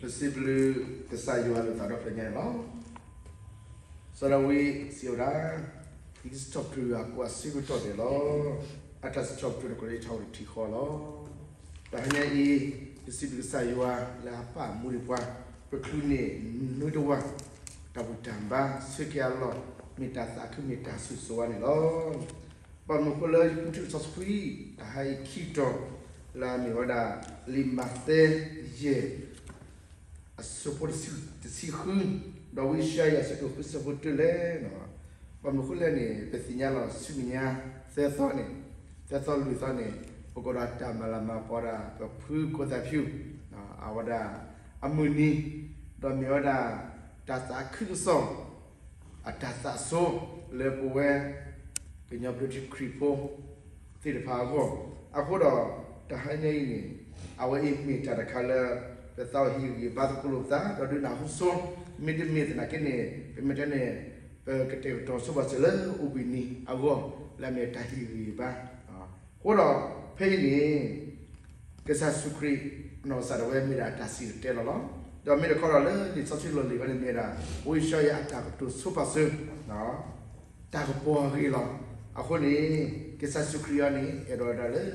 ပစံးဘျုးကစၢ်ယွၤလိာ်သးဒီဖျၢၣ်ညါန့ၣ်လီၤ. စီၤဒၤဝံးစံးဝဲဒၣ်, ယကစံးထီၣ်ပတြၢၤယွၤအကိးအဆၢကတီၢ်ဒဲးလီၤ. အတၢ်စံးထီၣ်ပတြၢၤန့ၣ် ကလၢထီၣ်ဝဲတထံၣ်ဃီလီၤ. တၢ်ဟါညါအံၤ ပစံးဘျုးကစၢ်ယွၤလၢအပာ်မူဒံးပှၤ, ပချုးန့ၢ်နွံတဝၢ်, တၢ်ဘူၣ်တၢ်ဘါ ဆၢက့ၤအလီၢ်, မ့ၢ်တၢ်သးခု မ့ၢ်တၢ်ဆိၣ်ဂ့ၤဆိၣ်ဝါန့ၣ်လီၤ. ဘၣ်မနုၤအဃိလၢယဃုထၢလံာ်စီဆှံ တဟါအံၤခံတီၤ လၢအမ့ၢ်ဝဲဒၣ် လံာ်မးသဲယဲၢ် အဆၢဖိတဆံဃု, ဒီးဝံယၡါယၤအဆၢဒိၣ်ဃု အဆၢဖိတၢလဲၣ်န့ၣ်, ဘၣ်မနုၤအဃိလဲၣ်န့ၣ် ပသ့ၣ်ညါလီၤဆူမဲာ်ညါ သၢသီန့ၣ်, သၢသီလွံၢ်သီန့ၣ် ပကိးဒီးတၢ်မၤလၤမၤကပီၤဒၣ် ပဖုကိသးဖၠူၣ် အဝဲဒၣ်အမုၢ်နံၤ, ဒီးမ့ၢ်ဝဲဒၣ် တၢ်သးခုကစီၣ် အတၢ်သးဆိ လၢပဝဲ ကညီဘျၢထံခရံာ်ဖိသ့ၣ်တဖၣ်အဂီၢ်, အဃိဒီး တဟါညါအံၤန့ၣ် အဝဲအံၤမ့ၢ်တၢ်တခါလၢ ပသးအိၣ်ဟ့ၣ်ဂံၢ်ဘါသကိးလိာ်ပသး ဒီးဒုးနၢ်ဟူဆိ မ့တမ့ၢ်သနာ်က့န့ၣ် ပမ့ၢ်တဲန့ၣ် ပကတဲာ်ကတီၤဆိပာ်စၢၤလၢအိၣ်ဘှံးနံၤအဂီၢ် လၢအမ့ၢ်တၢ်ဟ့ၣ်ဂံၢ်ဘါ အဃိဒီး ဖဲအံၤန့ၣ် ကစၢ်ယ့ၣ်ၡူးခရံာ် အနီၢ်ကစၢ်ဒၣ်ဝဲမ့ၢ်ဒၣ်တၢ်စံၣ်တဲၤတဲလီၤလီၤ. ဒီးမ့ၢ်တခီဒီးလၢလံာ်စီဆှံလီၢ်လံၤဝဲန့ၣ်မ့ၢ်ဒၣ် ဝံယၡါယၤအတၢ်ကတိၤဆိပာ်စၢၤ တၢ်ကပီၤအဂ့ၢ်လီၤ. အဃိန့ၣ် ကစၢ်ယ့ၣ်ၡူးခရံာ်အံၤန့ၣ် အဲၣ်ဒိးဝဲဒၣ်လၢ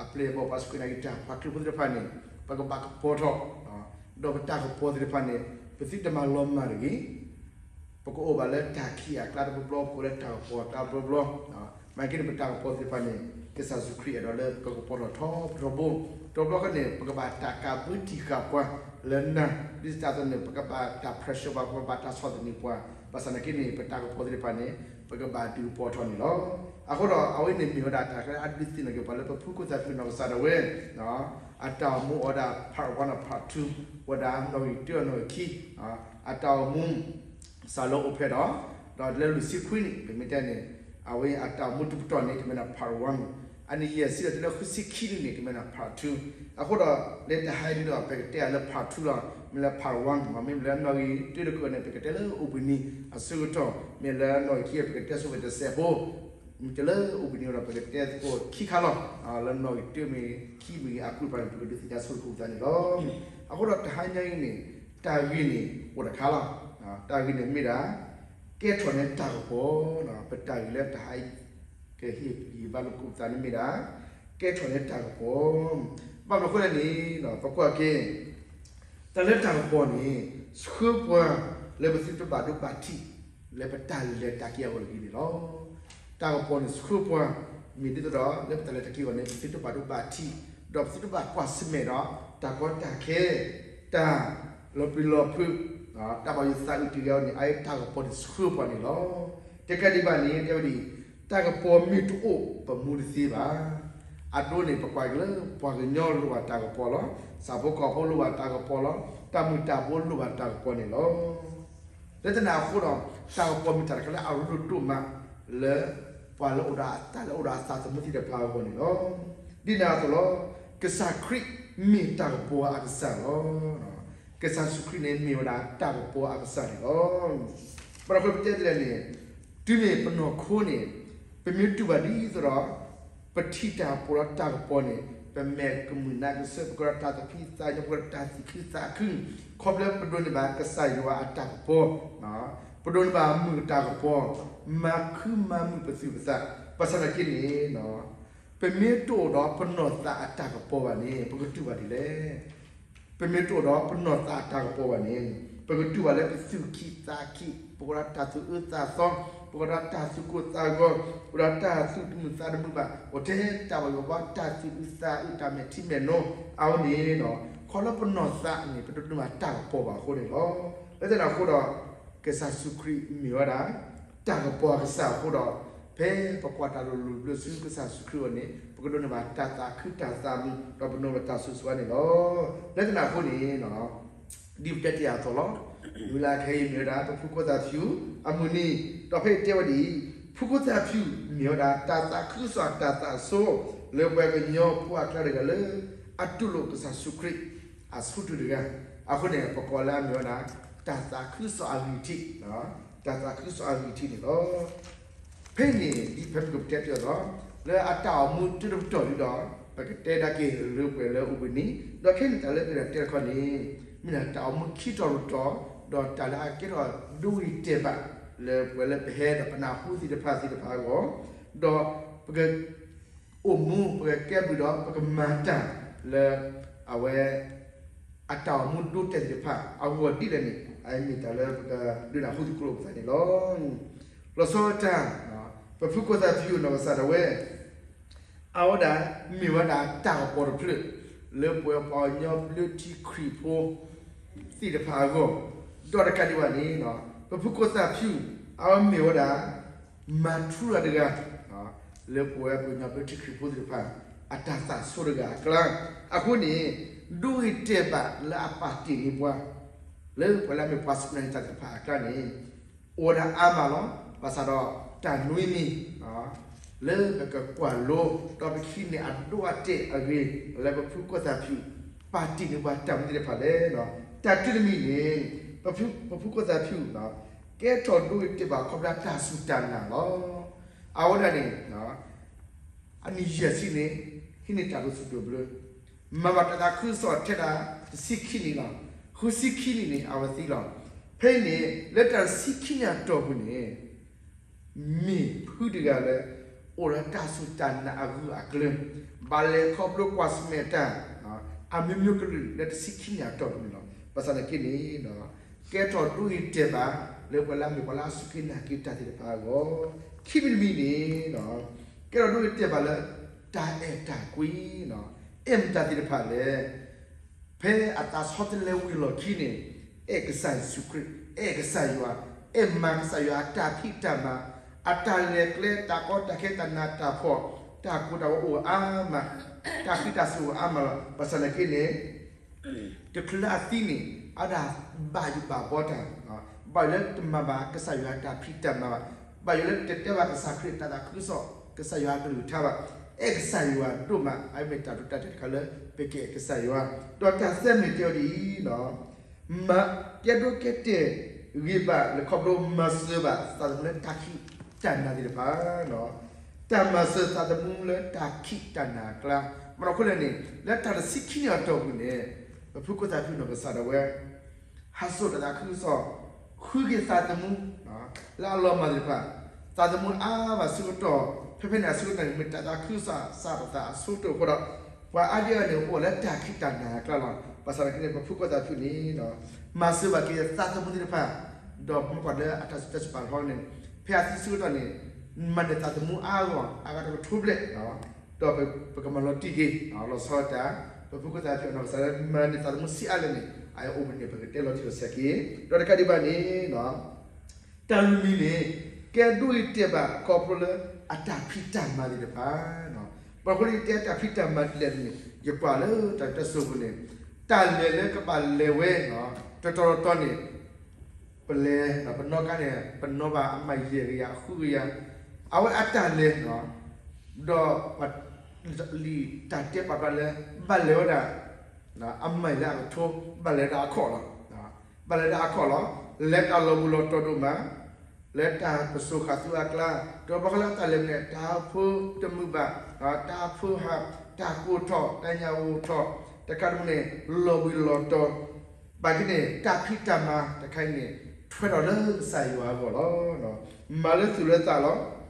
အပျဲၢ်အဘီၣ်ပှၤစူၢ်က့ၤနာ်က့ၤတၢ် ပှၤခရံာ်ဖိသ့ၣ်တဖၣ်န့ၣ် ပကဘၣ်ကပီၤထီၣ် ဒီးပတၢ်ကပီၤသ့ၣ်တဖၣ်န့ၣ် ပသုတမၤလီၤမၢ်တဂ့ၤ ပကအိၣ်ဘၣ်လၢတၢ်ခံးအကျါတဘျီဘျီ ပကအိၣ်လၢတၢ်ကပီၤအကျါတဘျီဘျီ, မ့ၢ်က့န့ၣ် ပတၢ်ကပီၤသ့ၣ်တဖၣ်န့ၣ် ကစၢ်ယ့ၣ်ၡူးခရံာ်အဲၣ်ဒိးလၢပကကပီၤထီၣ်ထီဘိထီဘိ, တဘျီဘျီန့ၣ် ပကဘၣ်တၢ်ကးဘၢတံၢ်ဃာ်ပှၤလၢနၤ, ဒ်သိးသိးန့ၣ် ပကဘၣ်တၢ် pressure ပှၤ ပကဘၣ်တၢ်ဆီၣ်သနံးပှၤ, ဘၣ်ဆၣ်သနာ်က့န့ၣ် ပတၢ်ကပီၤသ့ၣ်တဖၣ်န့ၣ် ပကဘၣ်ဒုးကပီၤထီၣ်န့ၣ်လီၤ. အဃိဒီး အဝဲန့ၣ်မ့ၢ်ဝဲဒၣ်တၢ်ကျဲအဒုးသ့ၣ်နီၣ်က့ၤပှၤလၢပဖုကိသးဖၠူၣ်နီၢ်ကစၢ်ဒၣ်ဝဲ အတၢ်အိၣ်မူအိၣ်ဝဲဒၣ် part one ဒီး part two ဝဲဒၣ်နီၣ်ဂံၢ်တၢ နီၣ်ဂံၢ်ခံ, အတၢ်အိၣ်မူ စးလၢအိၣ်ဖျဲၣ်ဒီး ဒီးလၢလွံၢ်ဆံခွံနံၣ် ပမ့ၢ်တဲန့ၣ် အဝဲအတၢ်အိၣ်မူတပတီၢ်န့ၣ် ကမ့ၢ်ဒၣ် part one, အနံၣ်ယဲၢ်ဆံဒီးတုၤလၢဃုဆံခံနံၣ်န့ၣ် ကမ့ၢ်ဒၣ် part two, အဃိဒီး လၢတဟါအံၤဒ်ဒီး ပကတဲအီၤလၢ part two လီၤ, မ့ၢ်လၢ part one မ့မ့ၢ်လၢနီၣ်ဂံၢ်တၢတကၢၢ်န့ၣ် ပကတဲလၢအိၣ်ဘှံးနံၤအဆၢကတီၢ်, မ့ၢ်လၢနီၣ်ဂံၢ်ခံ ပကတဲဆိဝဲတစဲးဖိ မ့ၢ်တဲလၢအိၣ်ဘှံးနံၤဒီး ပကတဲသကိးခံခါလီၤ. လၢနီၣ်ဂံၢ်တၢမ့ၢ်ခံမ့ၢ်ဂ့ၤ အဃိတဖၣ်န့ၣ် ပကဒုးသ့ၣ်ညါဆိသကိးပသးန့ၣ်လီၤ. အဃိဒီးတဟါညါအံၤန့ၣ် တၢ်ဂ့ၢ်န့ၣ်အိၣ်တခါလီၤ. တၢ်ဂ့ၢ်န့ၣ်မ့ၢ်ဒၣ် ကဲထီၣ်န့ၢ်တၢ်ကပီၤ, ပတၢ်ဂ့ၢ်လၢတဟါအံၤ ကဟ့ၣ်ဂံၢ်ဘါလိာ်သကိးပသးန့ၣ်မ့ၢ်ဒၣ် ကဲထီၣ်န့ၢ်တၢ်ကပီၤ, ဘၣ်မနုၤအဃိလဲၣ်န့ၣ် ပကွၢ်က့ၤ တၢ်လၢတၢ်ကပီၤန့ၣ် ဆှၢပှၤလၢပသုတဘၣ်ဒိဘၣ်ထံး လၢပတၢ်လဲၤတၢ်က့ၤအဂီၢ်တဂ့ၤန့ၣ်လီၤ. တၢ်ကပီၤန့ၣ်ဆှၢပှၤ မ့ၢ်ဒ်သိးဒီး လၢပတၢ်လဲၤတၢ်က့ၤအဂီၢ်န့ၣ် ပသုတဘၣ်ဒိဘၣ်ထံး ဒီးပသုတဘၣ်ကွၢ်ဆၢၣ်မဲာ်ဒီး တၢ်ကီတၢ်ခဲ တၢ်လီၤပျံၤလီၤဖုး တၢ်ဘၣ်ယိၣ်သးအုးတဂ့ၤအဂီၢ်န့ၣ် အအံၤတၢ်ကပီၤန့ၣ်ဆှၢပှၤန့ၣ်လီၤ. တကးဒံးဘၣ်န့ၣ် တဲဝဲဒ်အံၤ, တၢ်ကပီၤမ့ၢ်တအိၣ် ပမူတသ့ဘၣ်. အဒိန့ၣ် ပကွၢ်က့ၤလၢ ပှၤကညီလိၣ်ဘၣ်တၢ်ကပီၤလီၤ. ဆၣ်ဖိကီၢ်ဖိလိၣ်ဘၣ်တၢ်ကပီၤလီၤ. တၢ်မုၢ်တၢ်ဘိလိၣ်ဘၣ်တၢ်ကပီၤန့ၣ်လီၤ. လၢတၢ်န့ၣ်အဃိဒီး တၢ်ကပီၤမ့ၢ်တၢ်တခါလၢအရ့ဒိၣ်ဒိၣ်မးလၢ ပှၤလၢအိၣ်ဒီးအသးလၢအိၣ်ဒီးအသးသမူသ့ၣ်တဖၣ်အဂီၢ်န့ၣ်လီၤ. ဒ်န့ၣ်အသိးလီၤ. ကစၢ်ခရံာ်မ့ၢ်တၢ်ကပီၤအကစၢ်လီၤ. ကစၢ်ယ့ၣ်ၡူးခရံာ်န့ၣ်မ့ၢ်ဝဲဒၣ်တၢ်ကပီၤအကစၢ်န့ၣ်လီၤ. ဘၣ်မနုၤအဃိပတဲဒ်လဲၣ်န့ၣ် တုၤမ့ၢ်ပနီၢ်ခိန့ၣ် ပမ့ၢ်တူၢ်ဘၣ်ဒ်သိးဒီး ပထံၣ်တၢ်ပိာ်ဒီးတၢ်ကပီၤန့ၣ် ပမဲာ်ကမုာ်နါကစၢၢ် ပကဲဒီးတၢ်သူၣ်ဖှံသးညီ ပကဲဒီးတၢ်သူၣ်ခုသးခု ခီဖျိပဒိးန့ၢ်ဘၣ်ကစၢ်ယွၤအတၢ်ကပီၤ, ပဒိးန့ၢ်ဘၣ်မုာ်တၢ်ကပီၤ မၤခုမၤမုာ်ပသူၣ်ပသး, ဘၣ်ဆၣ်သနာ်က့န့ၣ် ပမ့ၢ်တအိၣ်ဒီးပနီၢ်သးအတၢ်ကပီၤဘၣ်န့ၣ် ပကတူၢ်ဘၣ်ဒ်လဲၣ်. ပမ့ၢ်တအိၣ်ဒီးပနီၢ်သးအတၢ်ကပီၤဘၣ်န့ၣ် ပကတူၢ်ဘၣ်လၢပသူၣ်ခံသးခံ, ပကဲဒီးတၢ်သူၣ်အၢသးသီ, ပကဲဒီးတၢ်သူၣ်ကိၢ်သးဂီၤ, ပကဲဒီးတၢ်သူၣ်တမုာ်သးတမုာ်ဘၣ်, ပကတဲတၢ်ဘၣ်ယိၣ်ဘၣ် တၢ်သူၣ်အုးသးအုး တၢ်မဲာ်ထံမဲာ်နိ အဝဲန့ၣ် ခီဖျိပနီၢ်သးန့ၣ် ပတဒိးန့ၢ်ဘၣ်တၢ်ကပီၤဘၣ်အဃိန့ၣ်လီၤ. လၢတၢ်န့ၣ်အဃိဒီး ကစၢ်ယ့ၣ်ၡူးခရံာ်မ့ၢ်ဝဲဒၣ် တၢ်ကပီၤအကစၢ်အဃိဒီး ဖဲပကွၢ်တၢ်လိၤလိၤဘျၢဆူကစၢ်ယ့ၣ်ၡူးခရံာ်အအိၣ်န့ၣ် ပကဒိးန့ၢ်ဘၣ်တၢ်သးခုတၢ်သးမုာ် ဒီးပဒိးန့ၢ်ဘၣ်တၢ်ဆိၣ်ဂ့ၤဆိၣ်ဝါန့ၣ်လီၤ. လၢတၢ်န့ၣ်အဃိန့ၣ် ဒ်ပတဲတ့ၢ်အသိးလီၤ. မုၢ်လၢ်ခဲအံၤမ့ၢ်ဝဲဒၣ် ပဖုကိသးဖၠူၣ်အမုၢ်နံၤ, ဒီးဖဲအံၤတဲဝဲဒ်အံၤ, ဖုကိသးဖၠူၣ်မ့ၢ်ဝဲဒၣ် တၢ်သးခုကစီၣ်တၢ်သးဆိ လၢပှၤကညီဖိအကျါတဂၤလၢ အတူၢ်လိာ်ကစၢ်ယ့ၣ်ၡူးခရံာ် အဆူၣ်တူၢ်တဂၤ, အဃိန့ၣ် ပကိးလၢအမ့ၢ်ဝဲဒၣ် တၢ်သးခုကစီၣ်အဂံၢ်ထံး, တၢ်သးခုကစီၣ်အဂံၢ်ထံးန့ၣ်လီၤ. ဖဲအံၤန့ၣ် ဒ်ဖဲမ့ၢ်ကပတဲတ့ၢ်အသိး လၢအတၢ်အိၣ်မူတၢတပတီၢ်ဒ်ဒီး ပကတဲဒၣ်က့ၤလၢပှဲၤလၢအိၣ်ဘှံးနံၤ, ဒီးခဲအံၤန့ၣ် တၢ်လၢပကတဲတခီန့ၣ် မ့ၢ်ဒၣ်တၢ်အိၣ်မူခံတီၤတတီၤ, ဒီးတၢ်လၢအကဲထီၣ်ဒိဂ့ၤတဲာ်ဘၣ် လၢပှၤလၢပဟဲဒီးပနၢ်ဟူသ့ၣ်တဖၣ်သ့ၣ်တဖၣ်အဂီၢ်, ဒီးပက အိၣ်မူ ပကကဲဘျုးဒီးပကမၤတၢ်လၢ အဝဲ အတၢ်အိၣ်မူဒိတဲာ်သ့ၣ်တဖၣ် အဂီၢ်ဒ်လဲၣ်န့ၣ် အမ့ၢ်တၢ်လၢပကဒုးနၢ်ဟူသကိးပသးန့ၣ်လီၤ. လီၤဆီဒၣ်တၢ် ပဖုကိၣ်သၣ်ဖၠူၣ်နီၢ်ကစၢ်ဒၣ်ဝဲ အဝဲဒၣ် မ့ၢ်ဝဲဒၣ်တၢ်ကပီၤတဖျၢၣ် လၢပဝဲပှၤကညီဘျၢထံခရံာ်ဖိ သ့ၣ်တဖၣ်အဂီၢ်, ဒီးတကးဒံးဘၣ်န့ၣ် ပဖုကိၣ်သၣ်ဖၠူၣ် အဝဲမ့ၢ်ဝဲဒၣ် မၤထူရၤတဂၤ လၢပဝဲပှၤကညီဘျၢထံခရံာ်ဖိသ့ၣ်တဖၣ် အတၢ်သးဆိတဂၤအကျါ, အဃိန့ၣ် ဒိဂ့ၤတဲာ်ဘၣ်လၢအပာ်တ့ၢ်န့ၢ်ပှၤ လၢပှၤလၢအမ့ၢ်ပှၤစူၢ်နာ်က့ၤတၢ်သ့ၣ်တဖၣ်အကျါန့ၣ် အိၣ်ဝဲဒၣ်အါမးလီၤ. ဘၣ်ဆၣ်ဒီးတၢ်နွံမံၤ လၢပကကွၢ်လိ ဒီးပကဟံးန့ၢ်အဒိအတဲာ်အဂ့ၤ လၢပဖုကိၣ်သၣ်ဖၠူၣ် ပာ်တ့ၢ်န့ၢ်ပှၤတၢ်မနုၤသ့ၣ်တဖၣ်လဲၣ်. တၢ်တမံၤန့ၣ် ပဖုကိၣ်သၣ်ဖၠူၣ် ကဲထီၣ်ဒိဂ့ၤတဲာ်ဘၣ်ခီဖျိတၢ်စူၢ်တၢ်နာ်လီၤ. အဝဲဒၣ်န့ၣ် အနံၣ်ယဲၢ်ဆံန့ၣ် ဟံးန့ၢ်တၢ်ဒိသူၣ်ဒိဘျၢ မၤဘၣ်တၢ်သးခုကစီၣ်ထဲဒၣ်တဆံခံနံၣ်လီၤ. ဃုဆံခံနံၣ်န့ၣ် အဝဲသံလီၤ. ဖဲအံၤန့ၣ် လၢတၢ်တဆံခံနံၣ်အတီၢ်ပူၤန့ၣ် မ့ၢ်ဖုတဂၤလၢ အိၣ်ဒီးတၢ်စူၢ်တၢ်နာ်အဂၢၢ်အကျၢၤ, ဘၣ်လဲၤခီဖျိကွၢ်ဆၢၣ်မဲာ်တၢ် အမျိုးမျိုးကလုာ်လၢတဆံခံနံၣ်အတီၢ်ပူၤန့ၣ်လီၤ. ဘၣ်ဆၣ်သနာ်က့န့ၣ် ကဲထီၣ်ဒိဂ့ၤတဲာ်ဘၣ် လၢပှၤလၢအမ့ၢ်ပှၤလၢအစူၢ်က့ၤနာ်က့ၤတၢ်သ့ၣ်တဖၣ်အဂီၢ်, ခံမံၤတမံၤန့ၣ် ကဲထီၣ်ဒိဂ့ၤတဲာ်ဘၣ်လၢ တၢ်အဲၣ်တၢ်ကွံ အဲၣ်မတၤသ့ၣ်တဖၣ်လဲၣ်. ဖဲအသးဆီတလဲဝံၤအလီၢ်ခံန့ၣ် အဲၣ်ကစၢ်ယ့ၣ်ၡူးခရံာ်, အဲၣ်ကစၢ်ယွၤ, အဲၣ်မၤကစၢ်ယွၤအတၢ်ဖံးတၢ်မၤ, အတၢ်လဲၤကျဲ တၢ်ကီတၢ်ခဲ တၢ်နးတၢ်ဖှီၣ်, တၢ်ကိၢ်တၢ်ဂီၤအိၣ်အါမး, တၢ်ဃံးတၢ်စူၤအိၣ်အါမးလီၤ. ဘၣ်ဆၣ်သနာ်က့န့ၣ် တချုးလၢအသံန့ၣ် အဝဲဒၣ်ဘၣ်ယိၣ်ဘၣ်ဘှီတၢ်, ဘၣ်ယိၣ်လၢတမၤဘၣ်ကစၢ်ယွၤအတၢ်ဖံးတၢ်မၤဘၣ်, ဘၣ်ယိၣ်လၢတတဲဘၣ်ကစၢ်ခရံာ်အတၢ်သးခုကစီၣ် ကစၢ်ယွၤအကလုၢ်ကထါဘၣ်, အဲၣ်ကစၢ်ယွၤဒိၣ်မး အမ့ၢ်တၢ်ဒိတၢ်တဲာ်တခါလၢ ပကအဲၣ်ကစၢ်ယွၤ, ဒီးတၢ်သၢမံၤတဲဝဲဒ်အံၤ မၤကဲဒိကဲတဲာ်ဂ့ၤဘၣ်လၢခီဖျိမၤစၢၤဘၣ်သးသမူလၢတၢ်ခံးတၢ်နၤသ့ၣ်တဖၣ်, တၢ်မၤစၢၤသးသမူလၢတၢ်ခံးတၢ်နၤအကျါ, မ့ၢ်ဒီးအဃိလဲၣ်န့ၣ် လၢတၢ်တဆံခံနံၣ်အတီၢ်ပူၤန့ၣ် ပဖုကိၣ်သၣ်ဖၠူၣ်နီၢ်ကစၢ်ဒၣ်ဝဲ ဟးစိာ်တၢ်သးခုကစီၣ် ဃုက့ၤသးသမူ လၢအလီၤမၢ်သ့ၣ်တဖၣ်, သးသမူအါဘၣ်ဆၢကတီၢ်, ဖဲဖဲန့ၣ်အဆၢကတီၢ်န့ၣ် မ့ၢ်တၢ်သးခုကစီၣ်စးထီၣ်သးအဆၢကတီၢ်အဃိဒီး ပှၤအါဒံအါဂၤန့ၣ် အိၣ်လၢတၢ်ခံးတၢ်နၤအကျါလီၤ. ဘၣ်ဆၣ်သနာ်က့န့ၣ် ပဖုကိၣ်သၣ်ဖၠူၣ်န့ၣ် မၤစၢၤဘၣ်က့ၤသးသမူသ့ၣ်တဖၣ်, ဒီးမ့ၢ်ကွၢ်လၢအတၢ်စံးတၢ်စံးပာ်လီၤန့ၣ် ဖဲအသံဆၢကတီၢ်န့ၣ် မၤန့ၢ်သးသမူအါဂီၢ် အါဂၤတကထိဘျဲၣ် ဒီးပကမၤလီၤတံၢ်က့ၤ လီၤဆီဒၣ်တၢ် ပဖုကိၣ်သၣ်ဖၠူၣ်နီၢ်ကစၢ်ဒၣ်ဝဲ မၤန့ၢ်သးသမူဆံးအါလဲၣ်န့ၣ် အအိၣ်ဘှံးန့ၣ် ပကတဲလီၤတံၢ်လီၤဆဲးက့ၤ, ဒီးတကးဒံးဘၣ်န့ၣ် တၢ်လွံၢ်မံၤန့ၣ် ကဲဒိဂ့ၤတဲာ်ဘၣ်ခီဖျိလၢအတၢ်ဖံးတၢ်မၤသ့ၣ်တဖၣ်, ဘၣ်ဃိလၢယတဲတၢ်ဖံးတၢ်မၤဒ်လဲၣ်န့ၣ် ယကွၢ်လၢတၢ်တစိၢ်ပူၤန့ၣ် တၢ်လဲၤလၢကဘၣ်လဲၤဝဲ တတီၤတတီၤန့ၣ် ပလဲၤ ပနီၣ်ကါန့ၣ် ပနီၣ်ဘၣ်အမးယဲၢ်ကယၤ ဃုကယၤ, အဝဲအတၢ်လဲၤ ဒီး လံာ်တၢ်တဲပာ်ဖျါလၢ ဘၣ်လဲၤဝဲဒၣ် အမးယဲၢ်လၢအကထိ ဘၣ်လဲၤဒၣ်အခီၣ်လီၤ. ဘၣ်လဲၤဒၣ်အခီၣ်လီၤ. လဲၤတၢ်လီၤဘှံးလီၤတီၤဒိၣ်မး, လၢတၢ်ပစိာ်ဃာ်သူအကျါ, ဒီးဘၣ်ဃးလၢတၢ်လဲၤန့ၣ် တၢ်ဖၢတမုာ်ဘၣ်, တၢ်ဖၢဟး, တၢ်ကိၢ်ထီၣ်, တၢ်ညၣ်ဂိၢ်ထီၣ်, တခါတမံၤန့ၣ် လီၤဘှံးလီၤတီၤ, ဘၣ်က့န့ၣ် တၢ်ဖံးတၢ်မၤတခါအံၤန့ၣ် ထွဲထီၣ်လၢကစၢ်ယွၤအဂီၢ်လီၤ. မၤလၢသူၣ်လၢသးလီၤ.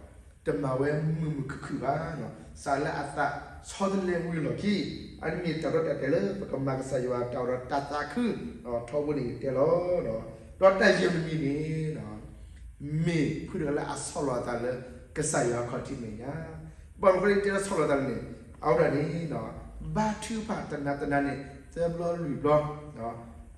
တမၤဝဲမုာ်မုာ်ခုၣ်ခုၣ်ဘၣ်. စးလၢအသးဆီတလဲဝံၤအလီၢ်ခံ, အန့ၣ်မ့ၢ်တၢ်ဒိတၢ်တဲာ်လၢပကမၤကစၢ်ယွၤတၢ်အိၣ်ဒီးတၢ်သးခု, ထီဘိန့ၣ်ယတဲလီၤ. ဒီးတၢ်ယဲၢ်မံၤန့ၣ် မ့ၢ်ဖုတဂၤလၢအဆီၣ်လီၤအသးလၢကစၢ်ယွၤအခီၣ်ထံးမဲာ်ညါ, ဘၣ်မနုၤဃိလၢယတဲလၢဆီၣ်လီၤအသးန့ၣ် အဝဲဒၣ်န့ၣ် ဘါထုကဖၣ်တနၤတနၤန့ၣ် သၢဘျီလွံၢ်ဘျီ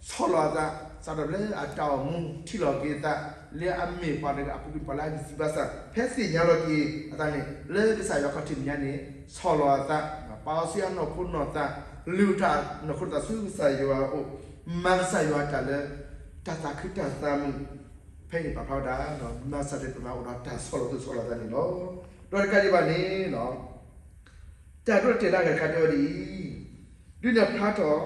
ဆီၣ်လီၤအသး စးထီၣ်လၢအတၢ်အိၣ်မူထံၣ်လီၤက့ၤအသး လၢအမ့ၢ်ပှၤတဂၤအပူၤကွံာ်ပှၤလၢအဂံၢ်စၢ်ဘါစၢ် ဖဲသ့ၣ်ညါလီၤက့ၤအသးန့ၣ် လၢကစၢ်ယွၤခီၣ်ထံးမဲာ်ညါန့ၣ် ဆီၣ်လီၤအသး ပာ်အီၤဆူအနီၢ်ခိနီၢ်သး လုၢ်တၢ်နီၢ်ခိနီၢ်သးဆူကစၢ်ယွၤအအိၣ် မၤကစၢ်ယွၤတၢ်လၢ တၢ်သးခုတၢ်သးမုာ် ဖဲအံၤန့ၣ်ပာ်ဖျါဝဲဒၣ် မၤစၢၤတၢ်တမၤအိၣ်ဒီးတၢ်ဆီၣ်လီၤသူၣ်ဆီၣ်လီၤသးန့ၣ်လီၤ. ဒီးတကးဒံးဘၣ်န့ၣ် တၢ်ဒိတၢ်တဲာ်လၢအဂၤတခါတဲဝဲဒ်အံၤ, ဒုးနဲၣ်ဖျါထီၣ်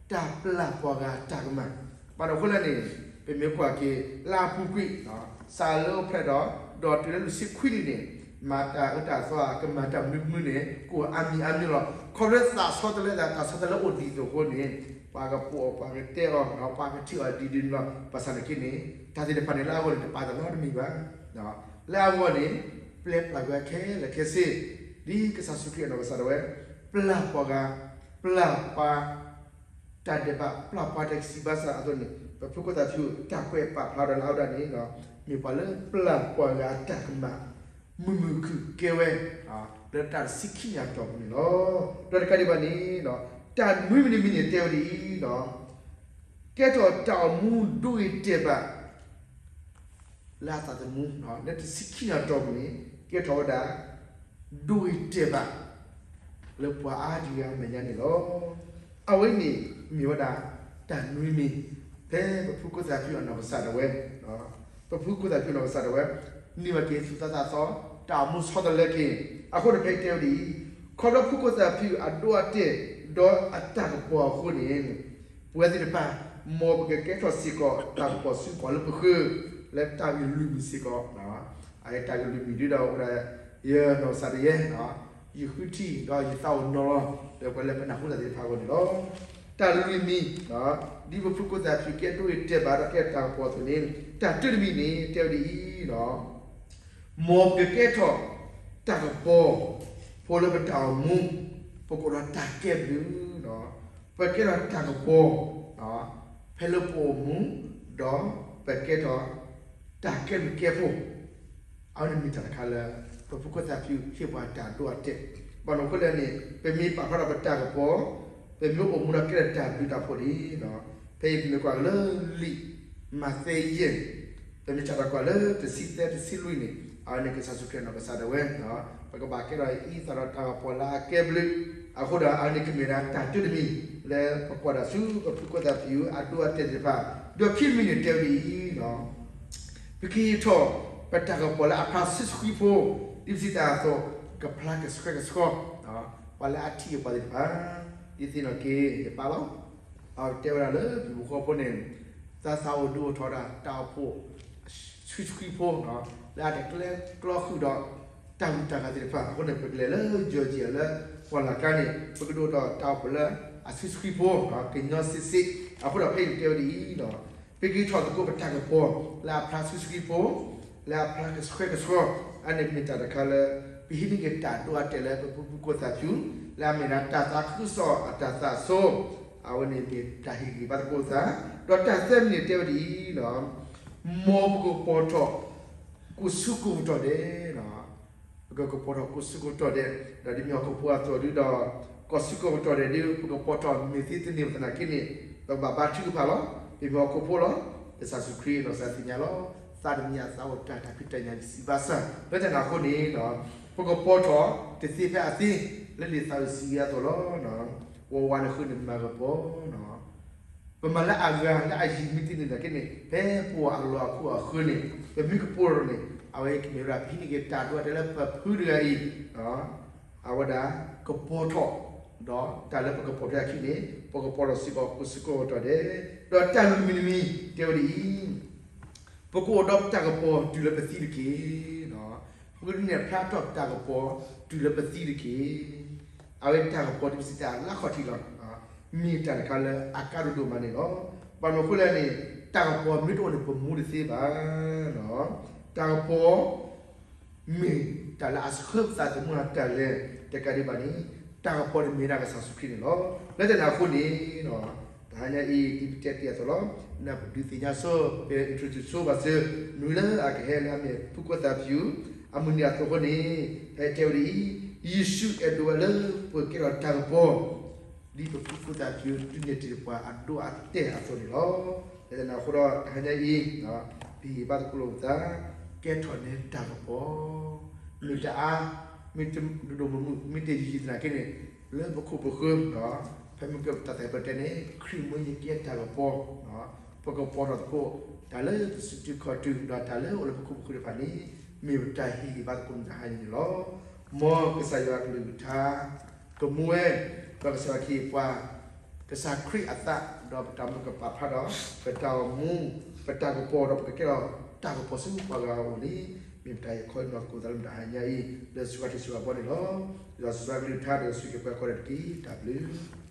တၢ်ပျၢ်ပှၤဂၤတၢ်ကမၣ်, ဘၣ်မနုၤအဃိလဲၣ်န့ၣ် ပမ့ၢ်ကွၢ်က့ၤ လၢအပူၤကွံာ် စးလၢအိၣ်ဖျဲၣ်ဒီး ဒီးတုၤလၢလွံၢ်ဆံခွံနံၣ်န့ၣ် မၤတၢ်အၢတၢ်သီ ကမၤတၢ်မနုၤမနုၤန့ၣ် ကအိၣ်အါမံၤအါမံၤလီၤ. ခီဖျိသးဆီတလဲသး တၢ်ဆီတလဲအိၣ်ဒ်သိးအဃိန့ၣ်, ပှၤကပိာ်အီၤ ပှၤကတဲအီၤ ပှၤကထံၣ်အီၤဒ်ဒ်န့ၣ်လီၤ. ဘၣ်ဆၣ်နာ်က့န့ၣ် တၢ်သ့ၣ်တဖၣ်န့ၣ် လၢအဂီၢ်န့ၣ် တပာ်တလီတမံၤဘၣ်. လၢအဂီၢ်န့ၣ် ပျဲပျၢ်ကွံာ်ခဲလၢာ်ခဲဆ့, ဒ်ကစၢ်ယ့ၣ်ၡူးခရံာ်အနီၢ်ကစၢ်ဒၣ်ဝဲ ပျၢ်ပှၤဂၤ, ပျၢ်ပှၤ တၢ်ဒဲးဘး, ပျၢ်ပှၤတၢ်စံးဘၣ်ဆၣ်အသိးန့ၣ် ပဖုခိၣ်သၣ်ဖၠူၣ် တၢ်ကွဲးပာ်ဖျါဒီးလၢအဝဲဒၣ်န့ၣ် မ့ၢ်ပှၤလၢပျၢ်ပှၤဂၤအတၢ်ကမၣ် မုာ်မုာ်ခုၣ်ကဲဝဲ လၢတၢ်တဆံခံနံၣ်အတီၢ်ပူၤန့ၣ်လီၤ. ဒီးတကးဒံးဘၣ်န့ၣ် တၢ်နွံမံၤတမံၤန့ၣ် တဲဝဲဒ်အံၤ, ကဲထီၣ်တၢ်အိၣ်မူဒိဂ့ၤတဲာ်ဘၣ် လၢအသးသမူ လၢတဆံခံနံၣ်အတီၢ်ပူၤန့ၣ် ကဲထီၣ်ဝဲဒၣ် ဒိဂ့ၤတဲာ်ဘၣ် လၢပှၤအါဒံအါမဲာ်ညါန့ၣ်လီၤ. အဝဲန့ၣ်မ့ၢ်ဝဲဒၣ် တၢ်နွံမံၤ ဖဲပဖုခိၣ်သၣ်ဖၠူၣ်အနီၢ်ကစၢ်ဒၣ်ဝဲ, ပဖုခိၣ်သၣ်ဖၠူၣ်အနီၢ်ကစၢ်ဒၣ်ဝဲ န့ၢ်ဘၣ်က့ၤသူၣ်သးသးသီ တၢ်အိၣ်မူဆီတလဲက့ၤ အဃိန့ၣ် ဖဲအံၤတဲဝဲဒ်အံၤ, ခီဖျိဖုခိၣ်သၣ်ဖၠူၣ်အဒိအတဲာ် ဒီးအတၢ်ကပီၤအဃိန့ၣ် ပဝဲသ့ၣ်တဖၣ် မ်ပကကဲထီၣ်စ့ၢ်ကီးတၢ်ကပီၤဆူပှၤလၢပဃၢၤ လၢတၢ်ဂ့ၢ်လွံၢ်မံၤစ့ၢ်ကီး, အတၢ်ဂ့ၢ်လွံၢ်မံၤဒ်ဒီး အိၣ်ဝဲဒၣ် ယနီၢ်ကစၢ်ဒၣ်ယဲ, ယဃုထံၣ်ဒီးယသးအိၣ်နီၤလီၤ ဒီးပှၤလၢပနၢ်ဟူတၢ်သ့ၣ်တဖၣ်အဂီၢ်န့ၣ်လီၤ. တၢ်လွံၢ်မံၤ ဒ်ပဖုခိၣ်သၣ်ဖၠူၣ်ကဲဒိဂ့ၤတဲာ်ဘၣ်ဒီးကဲတၢ်ကပီၤအသိးန့ၣ် တၢ်တၢတမံၤန့ၣ် တဲဝဲဒ်အံၤ, မ်ပကကဲထီၣ် တၢ်ကပီၤ ဖိလၢပတၢ်အိၣ်မူ ပကအိၣ်ဒီးတၢ်ကဲဘျုး, ပကဲထီၣ်တၢ်ကပီၤ ဖဲလၢပအိၣ်မူ ဒီးပကဲထီၣ် တၢ်ကဲဘျုးကဲဖှိၣ်, အဝဲန့ၣ်မ့ၢ်တၢ်တခါလၢ ပဖုခိၣ်သၣ်ဖၠူၣ်ဟ့ၣ်ပှၤတၢ်ဒိအတဲာ်, ဘၣ်မနုၤအဃိလဲၣ်န့ၣ် ပမ့ၢ်ပာ်ဖျါထီၣ်ပတၢ်ကပီၤ ပမ့ၢ်အိၣ်မူဒီးကဲထီၣ်တၢ်ဘျုးတၢ်ဖှိၣ်န့ၣ်, ဖဲအံၤပမ့ၢ်ကွၢ်က့ၤလၢလံာ်မးသဲယဲၢ်န့ၣ် ပမ့ၢ်စးထီၣ်ကွၢ်လၢတဆံသၢ တဆံလွံၢ်န့ၣ် အဝဲန့ၣ်ကစၢ်ယ့ၣ်ၡူးခရံာ်အနီၢ်ကစၢ်ဒၣ်ဝဲ, ပကဘၣ်ကဲထီၣ်အံသးဒီးတၢ်ကပီၤလၢအကဲဘျုး, အဃိဒီးအဝဲန့ၣ်ကမ့ၢ်ဒၣ်တၢ်တၢတမံၤ လၢပကွၢ်ဒၣ်ဆူပဖုခိၣ်သၣ်ဖၠူၣ်အဒိအတဲာ်သ့ၣ်တဖၣ်, ဒီးခံမံၤန့ၣ်တဲဝဲဒ်အံၤ, ပကဟ့ၣ်ထီၣ်ပတၢ်ကပီၤလၢအဖျါဆူဆှံဖိ, ဒ်ပစံးတၢ်အသိး ကဖျါကဆှဲကဆှီ ပှၤလၢအထံၣ်အပှၤသ့ၣ်တဖၣ်, ဒ်သ့ၣ်နီၣ်က့ၤယပၢ်လီၤ. အတဲဝဲဒၣ်လၢပဟံၣ်ဖိဃီဖိန့ၣ် သးသးအိၣ်ဒုးအိၣ်ထီၣ်ဒၣ်တၢ်အိၣ်ဖှိၣ် ဆှံဆှံဖိ လၢအတကျဲကျီဃုာ်ဒီး တၢ်ဂုၤတၢ်ဂၤသ့ၣ်တဖၣ်အဃိန့ၣ် ပကလဲၤလၢ Georgia လၢပှၢ်လၢ်ကျါန့ၣ် ပကဒုးအိၣ်ထီၣ်တၢ်အိၣ်ဖှိၣ်လၢအဆှံဆှံဖိ ကညီစ့စ့, အဃိဒီးဖဲအံၤတဲဝဲဒ်အံၤ, ပကဟ့ၣ်ထီၣ်သကိးပတၢ်ကပီၤ လၢအဖျါဆူဆှံဖိ လၢအဖျါကဆှဲကဆှီ, အန့ၣ်မ့ၢ်တၢ်တခါလၢ ပဟံးန့ၢ်က့ၤတၢ်ဒိအတဲာ်လၢပဖုဖုခိၣ်သၣ်ဖၠူၣ် လၢအမ့ၢ်ဒၣ်တၢ်သးခုကစီၣ်အတၢ်သးအစိ, အဝဲန့ၣ်မ့ၢ်တၢ်ဟ့ၣ်ဂံၢ်ဘါသကိးသး, ဒီးတၢ်သၢမံၤန့ၣ်တဲဝဲဒ်အံၤ, မ်ပကပီၤထီၣ် ကိၣ်ဆူကိၣ်ကတီၢ်ဒဲး ပကကပီၤထီၣ်ကိၣ်ဆူကိၣ်ကတီၢ်ဒဲး, ဒီးဒ်မ့ၢ်ဟီၣ်ခိၣ်ဖိအသိးဒုဒီး ကိၣ်ဆူကိၣ်ကတီၢ်ဒဲးဒု ပကပီၤထီၣ်မ့ၢ်သ့တန့ၢ်သနာ်က့န့ၣ် ပကဘၣ်ဘါထုကဖၣ်လီၤ. ပမ့ၢ်ဟီၣ်ခိၣ်ဖိလီၤ. ကစၢ်ယ့ၣ်ၡူးခရံာ်နီၢ်ကစၢ်သ့ၣ်ညါလီၤ. သးတမံၤအသးအိၣ်တၢ် တၢ်ဖံးတၢ်ညၣ်စံးဘၣ်ဆၣ် လၢတၢ်န့ၣ်အဃိန့ၣ် ပကပီၤထီၣ်တသ့ဖဲအသ့ လၢလံာ်သးစီဆှံအသိးလီၤ. ဝဲဝဲလၢဃုန့ၣ်မၤကပီၤ ပမၤလၢအဂၤလၢအယံၤမ့ၢ်သ့န့ၣ်သနာ်က့န့ၣ် ဖဲပအိၣ်အလီၢ်အခိၣ်အဃၢၤန့ၣ် ပမ့ၢ်ကပီၤထီၣ်န့ၣ် အဝဲကမ့ၢ်ဝဲဒၣ်ပဟံးန့ၢ်က့ၤတၢ်ဒိအတဲာ်လၢပဖုတဂၤအံၤ အဝဲဒၣ်ကပီၤထီၣ်, ဒီးတၢ်လၢပကပီၤဖဲအခံန့ၣ် ပကပီၤထီၣ်စ့ၢ်ကီးကိၣ်ဆူကိၣ်ကတီၢ်ဒဲး, ဒီးတၢ်လွံၢ်မံၤတမံၤတဲဝဲဒ်အံၤ, ပကအိၣ်ဒီးပတၢ်ကပီၤတုၤလၢပသံတက့ၢ်. ပကဒုးနဲၣ်ဖျါထီၣ်ပတၢ်ကပီၤတုၤလၢပသံတက့ၢ်. အဝဲတၢ်ကပီၤဒ်ပစံးတၢ်လၢခီၣ်ထံးလီၤ. မ့ၢ်တၢ်တခါလၢအကါဒိၣ်ဒိၣ်မးန့ၣ်လီၤ. ဘၣ်မနုၤအဃိလဲၣ်န့ၣ် တၢ်ကပီၤမ့ၢ်တအိၣ်န့ၣ် ပမူတသ့ဘၣ်. တၢ်ကပီၤ မ့ၢ်တၢ်လၢအဆှၢပသးသမူအတၢ်လဲၤ တကးဒံးဘၣ်န့ၣ် တၢ်ကပီၤန့ၣ်မ့ၢ်ဒၣ်ကစၢ်ယ့ၣ်ၡူးခရံာ်န့ၣ်လီၤ. လၢတၢ်န့ၣ်အဃိန့ၣ် တဟါညါအံၤ ဒ်ပတဲတ့ၢ်အသိးလီၤ. နပဒုးသ့ၣ်ညါဆိ ပ introduce ဆိဘၣ်စၢၤ နုာ်လၢအကဟဲလၢအမ့ၢ်ဖုခိၣ်သၣ်ဖၠူၣ် အမုၢ်နံၤအသိးအဃိန့ၣ် ဖဲတဲဝဲဒ်အံၤ, ယ့ၣ်ၡူးအဲၣ်ဒိးဝဲလၢပကဲထီၣ်တၢ်ကပီၤ ဒ်ပဖုခိၣ်သၣ်ဖၠူၣ် ဒုးနဲၣ်တ့ၢ်ပှၤအဒိအတဲာ်အသိးန့ၣ်လီၤ. လၢတၢ်န့ၣ်အဃိဒီး တဟါညါအံၤ ပဟ့ၣ်ဘါသကိးလိာ်ပသး ကဲထီၣ်န့ၢ်တၢ်ကပီၤ မ့ၢ်တအါ မ့ၢ်တဒိၣ်မုၢ်မုၢ် မ့ၢ်တယံာ်သနာ်က့န့ၣ် လၢပခိၣ်ပဃၢၤ ဖဲမ့ၢ်ကဲပတၢ်သးပတဲန့ၣ် ခရံာ်မ့ၢ်ယကဲတၢ်ကပီၤ ပကပီၤထီၣ်သကိး တၢ်လၢတစုတုၤခီၣ်တုၤ ဒီးတၢ်လၢအိၣ်လၢပခိၣ်ပဃၢၤတဖၣ်န့ၣ် မ့ၢ်ပတၢ်ဟ့ၣ်ဂံၢ်ဘါသကိးမုၢ်တဟါညါန့ၣ်လီၤ. မ်ကစၢ်ယွၤအကလုၢ်ကထါ ကမူဝဲ ဒီးကစၢ်ယွၤကဟ့ၣ်ပှၤ ကစၢ်ခရံာ်အသး ဒီးပတၢ်မုၢ်ကပာ်ဖျါဒီး ပတၢ်အိၣ်မူ ပတၢ်ကပီၤဒီးပကကဲထီၣ်တၢ်ကပီၤဆူပှၤဂၤအအိၣ်န့ၣ် မ့ၢ်ပတၢ်အဲၣ်ခီအံၤနီၢ်ကီၢ်သးလၢမတၤဟါညါအံၤ လၢစှၤထံစှၤဘီန့ၣ်လီၤ. ဒီးစှၤကလုၢ်ကထါဒီးစူၢ်က့ၤပှၤကိးဂၤဒဲးတက့ၢ်. တၢ်ဘျုး